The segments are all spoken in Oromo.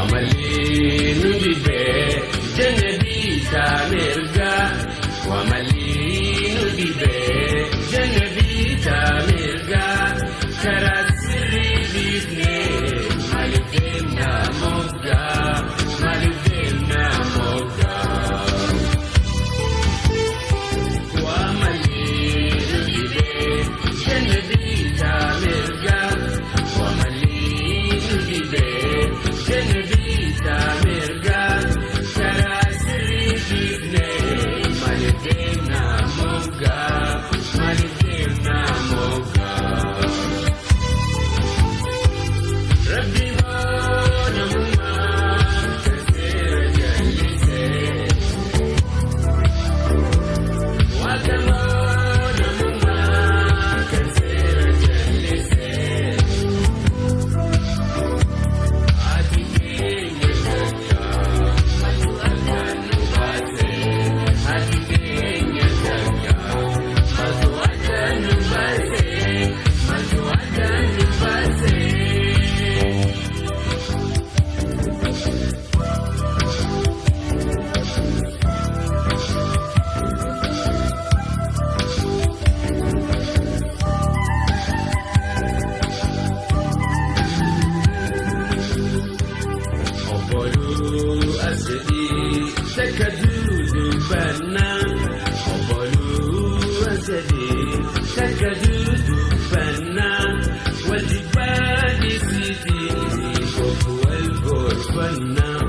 Wamalee nu dibee jenne biitaa mirgaa. Wamalee nu dibee jenne biitaa mirgaa. Karaa sirrii dhiifnee maaliif deemnaa moggaa? Maaliif deemnaa moggaa? Wamalee nu dibee jenne biitaa mirgaa. Wamalee nu dibee jenne biitaa mirgaa. Karaa sirrii dhiifnee maaliif deemnaa moggaa? Maaliif deemnaa moggaa? Rabbi boonamummaa kan seera jallisee. Waaqa boonamummaa kan seera jallisee. Ati keenya takka maaltu addaan nu baase? Ati keenya takka maaltu addaan nu baase? Maaltu addaan nu baase? Obboloo asadii takka dudubbannaa. Obboloo asadii takka dudubbannaa. Wal jibbaa dhiisitii kootu wal gorfannaa.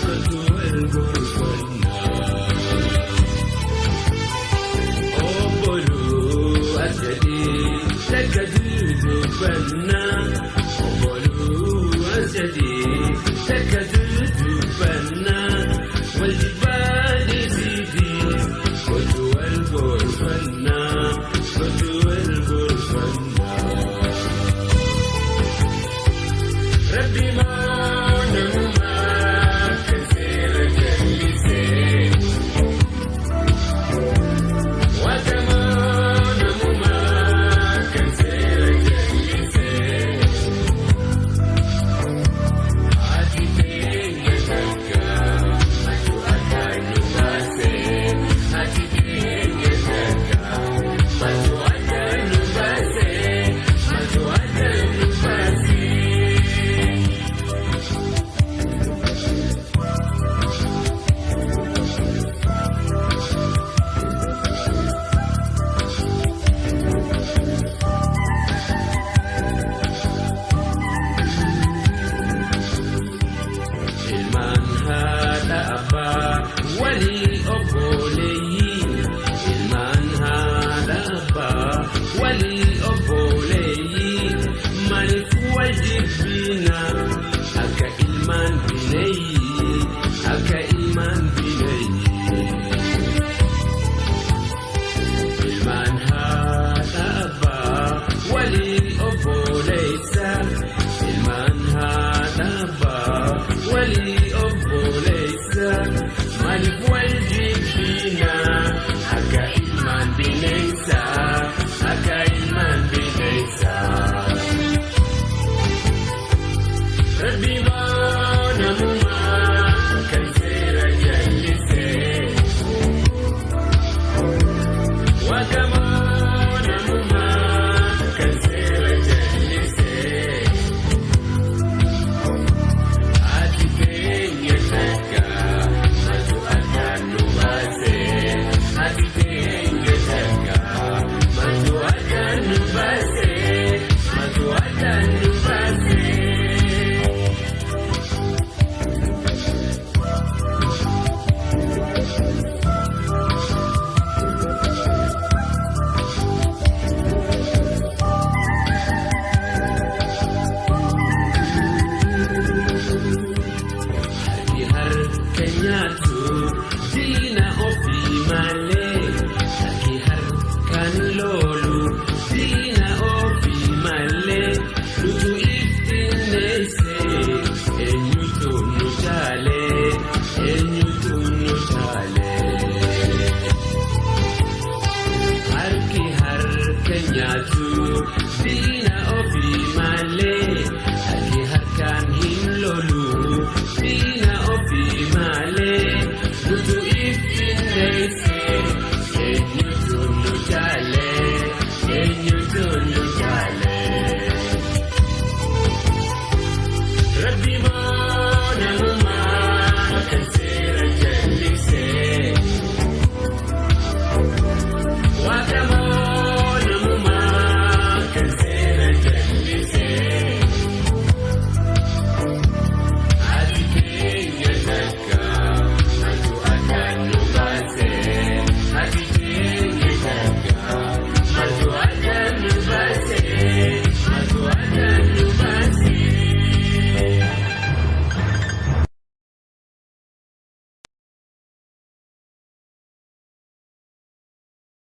Kootu wal gorfannaa. Obboloo asadii takka dudubbannaa.